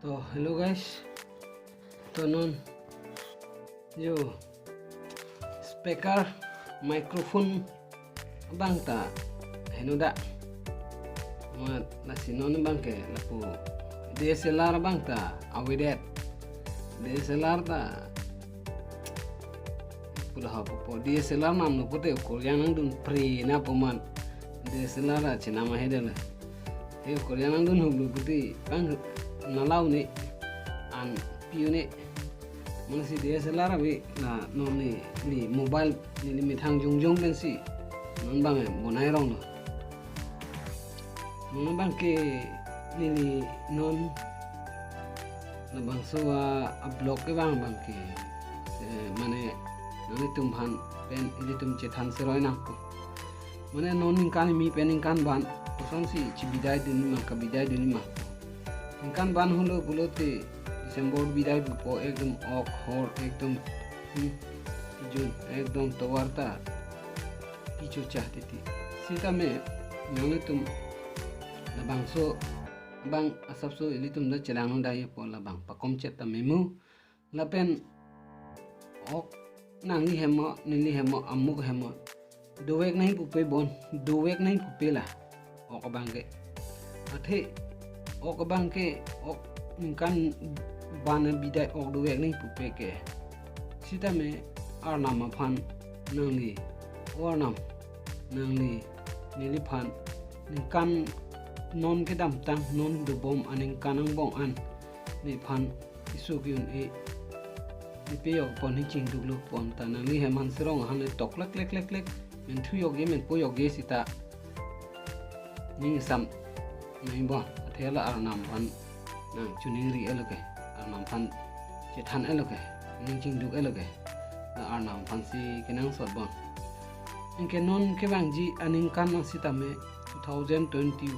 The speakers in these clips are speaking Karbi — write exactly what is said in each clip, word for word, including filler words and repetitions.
To, hello guys. To non jo speaker, microphone abang ta henoda. Mat lasi non abang ke lapu D S L R abang ta avedet. D S L R ta pulo ha pupo D S L R namlo pute ukur yang nangdun pri na puman. D S L R a chenam ahe dele. He ukur yang nangdun hublu pute pang nalau ne an piu ne. Masi D S L R abi na non ne, ne mobile ne, ne methang jongjong pensi non abang bonai ronglo. Non abang ke neli non labangso a, a-vlog ke abang abang ke, eh, mane nanglitum aphan pen ilitum chethan seroi nangpo. Mane non ningkan kimi pen ningkan ban kosonsi chibidai dunji ma, kabidai dunji ma. Ningkan ban holo pulote December bidai pupo, ekdom ok hor ekdom, hmm, jun ekdom tovar ta kichocha titi. Sitame nanglitum labangso abang asapso ilitum ta chelang nang dai po, labang pakom chet tame mu. Lapen ok nangli hemo, neli hemo, amuk hemo dovek nangji pupe bon, dovek nangji pupe la ok abang ke. Athe ok abang ke ok ningkan ban bidai ok dovek nangji pupe ke. Sitame Arnam aphan nangli, o Arnam, nangli neliphan ningkan non kedamtang, non dobom aningkan angbong an nephan keso ke-un-e, nepejok pon, ningchingduk lo pon ta nangli hem han serong han le tok lek lek lek lek, men thuyokji, men poyokji sita ning sam nangji bon. Athe la Arnam aphan nangchiningri-et lo ke, Arnam aphan chethan-et lo ke, ningchingduk-et lo ke, la Arnam aphansi kenangsot bon. Anke non kevangji aningkan sitame two thousand twenty,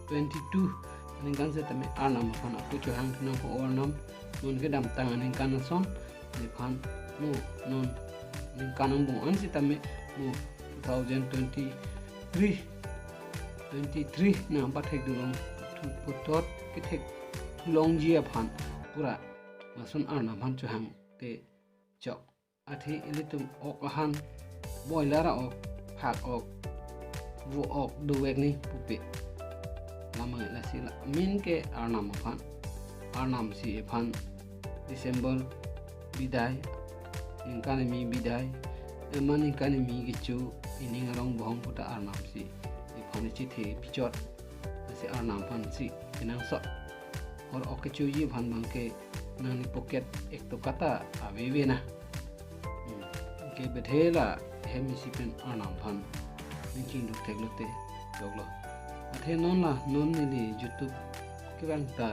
twenty-two aningkan sitame Arnam aphan ako chohang thu nangpo, o Arnam, non kedamtang aningkan ason nephan, mo non ningkan angbong an sitame, mo two thousand twenty-three, twenty-three nangpathek dun long, thu puthot kethek longji aphan pura lason Arnam aphan chohang te chok. Athe ilitum ok ahan, boiler a-ok, phak ok, vo ok dovek nangji pupe. Lamai lasi la main ke Arnam aphan. Arnam si iphan December bidai, ningkan kimi bidai, ema ningkan kimi kecho, ining arong bohong puta Arnam si iphan chethe pichot. Lasi Arnam aphansi kenangsot. Hor ok kechoji aphan abang ke nangli pocket ek toka ta aveve na. Hmm. Ke bethela hem isi pen Arnam aphan ningchingduk thek lote choklo. Athe non la non neli YouTube kevang ta,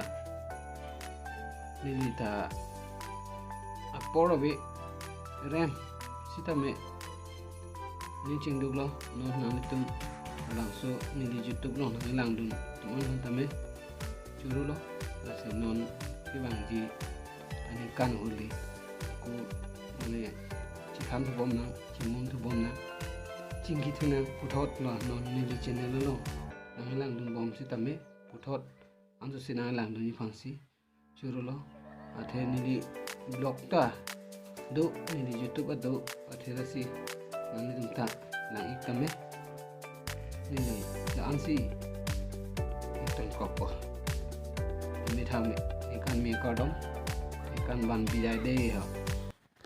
neli ta apor ave rem sitame ningchingduk lo, non nanglitum labangso neli YouTube along nanglangdun atum an tame choro lo. Lasi non kevangji aningkan huli ako mane chithan thubom nang, chimum thubom nang, chingki thu nang puthot lo non neli channel along nanglangdun bom sitame puthot anso si nanglangdunji aphansi choro lo. Athe neli vlog ta do, neli YouTube ado, athe lasi nanglitum ta lang-ik tame. Neli la-ansi itum kok po. Methang me, ningkan kimi kardom, ningkan ban bidai de ho.